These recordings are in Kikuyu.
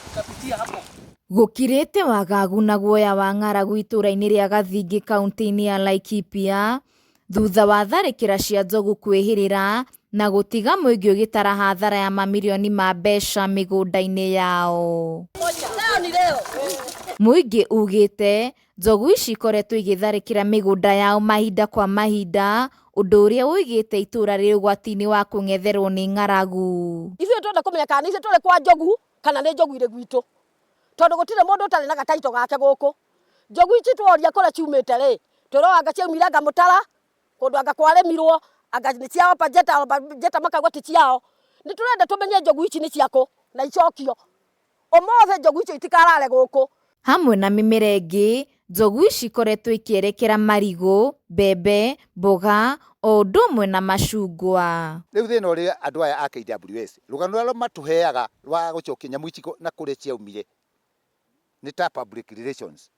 Ikapitia hapo. Gũkirĩte wagagu na guoya wa ng'aragu itũũra-inĩ rĩa Gathingĩ kaunti-inĩ ya Laikipia thutha wa tharĩkĩra cia njogu kwĩhĩrĩra na gũtiga mũingĩ ũgĩtara hathara ya mamirioni ma mbeca mĩgũnda-inĩ yao. Mũingĩ ugĩte njogu ici ikoretwo igĩtharĩkĩra mĩgũnda yao mahinda kwa mahinda, ũndũ ũrĩa ũigĩte itũũra rĩ ũgwati-inĩ wa kũng'etherwo nĩ ng'aragu. Ithuĩ twenda kũmenya kana nĩ ithuĩ tũrĩ kwa njogu kana nĩ njogu irĩ gwitũ, tondũ gũtirĩ mũndũ ũtarĩ na gataito gake gũkũ. Njogu ici tworia kũrĩa ciumĩte rĩ, twĩrwo anga ciaumire anga mũtara, kũndũ anga kwarĩmirwo, anga nĩ cia Opajeta, Opajeta makauga ti ciao. Nĩ tũrenda tũmenye njogu ici nĩ ciakũ na icokio. Ũmũthĩ njogu icio itikarare gũkũ. Hamwe na mĩmera ĩngĩ, njogu ici ikoretwo ikĩerekera marigũ, mbembe, mboga o ũndũ ũmwe na macungwa. Rĩu thĩna ũrĩ andũ aya a KWS, rũgano rũrĩa matũheaga rwa gũcokia nyamũ ici na kũrĩa ciaumire nĩ ta public relations.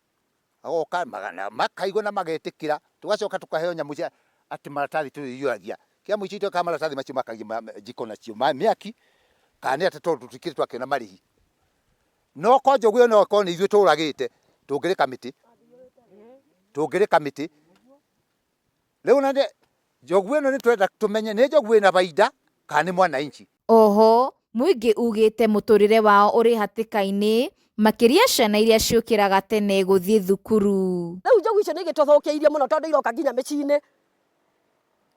Magoka makaigua na magetĩkĩra, tũgacoka tũkaheo nyamũ cia atĩ maratathi tũrĩiyũragia. Kĩa mũico ituĩkaga maratathi macio makagia njiko nacio mĩaki, kana nĩ atĩ tondũ tũtikĩrĩ twakĩona marĩhi. No ko njogu ĩyo no ĩkorwo nĩ ithuĩ tũragĩte, tũngĩrĩ kamĩtĩ, tũngĩrĩ kamĩtĩ. Rĩu na njogu ĩno nĩ twenda tũmenye nĩ njogu ĩna baida kana nĩ mwananchi. Oho, mũingĩ ugĩte mũtũrĩre wao ũrĩ hatĩka-inĩ makĩria ciana iria ciũkĩraga tene gũthiĩ thukuru. Rĩu njogu icio nĩ igĩtũthũkĩirie mũno tondũ iroka nginya mĩciĩ-inĩ.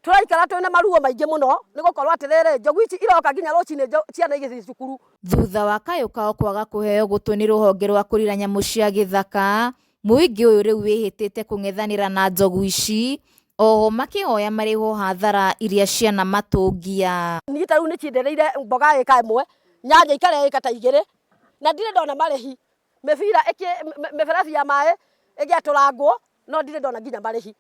Tũraikara twĩna maruo maingĩ mũno nĩ gũkorwo atĩrĩrĩ, njogu ici iroka nginya rũcinĩ ciana igĩthiĩ cukuru. Thutha wa kayũ kao kwaga kũheo gũtũ nĩ rũhonge rwa kũrira nyamũ cia gĩthaka, mũingĩ ũyũ rĩu wĩhĩtĩte kũng'ethanĩra na njogu ici, oho makĩhoya marĩhwo hathara iria cianamatũngia. Niĩ ta rĩu nĩ ciendereire mboga ĩka ĩmwe, nyanya ikarĩa ĩka ta igĩrĩ, na ndirĩ ndona marĩhi. Mĩbira mĩberethi ya maĩ ĩgĩatũrangwo, no ndirĩ ndona nginya marĩhi.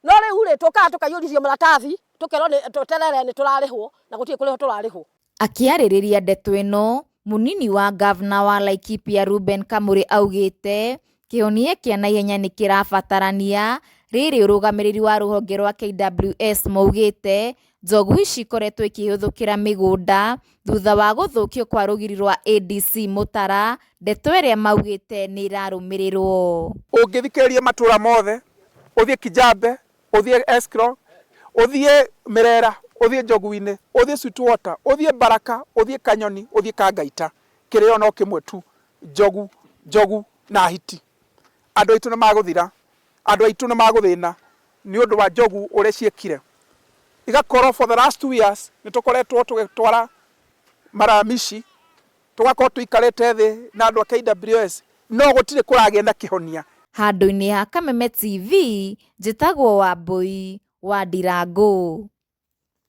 No rĩu rĩ, tũkaga tũkaiyũrithio maratathi, tũkerwo nĩ tweterere nĩ tũrarĩhwo, na gũtirĩ kũrĩhwo tũrarĩhwo. Akĩarĩrĩria ndeto ĩno, mũnini wa ngavana wa Laikipia Reuben Kamuri augĩte kĩhonia kĩa naihenya nĩ kĩrabatarania rĩrĩ ũrũgamĩrĩri wa rũhonge rwa KWS maugĩte njogu ici ikoretwo ikĩhũthũkĩra mĩgũnda thutha wa gũthũkio kwa rũgiri rwa ADC Mũtara, ndeto ĩrĩa maugĩte nĩ ĩrarũmĩrĩrwo. Ũngĩthikĩrĩria matũra mothe, ũthiĩ Kijabe, ũthiĩ Eskro, ũthiĩ Mĩrera, ũthiĩ Njogu-inĩ, ũthiĩ Sweetwater, ũthiĩ Baraka, ũthiĩ Kanyoni, ũthiĩ Kangaita, kĩrĩo no kĩmwe tu, njogu, njogu na hiti. Andũ aitũ nĩ magũthira, andũ aitũ nĩ magũthĩna nĩ ũndũ wa njogu ũrĩa ciĩkire. Igakorwo for the last 2 years nĩ tũkoretwo tũgĩtwara maramici, tũgakorwo tũikarĩte thĩ na andũ a KWS, no gũtirĩ kũragĩa na kĩhonia. Handũ-inĩ ha Kameme TV, njĩtagwo Wambui wa Ndirangũ.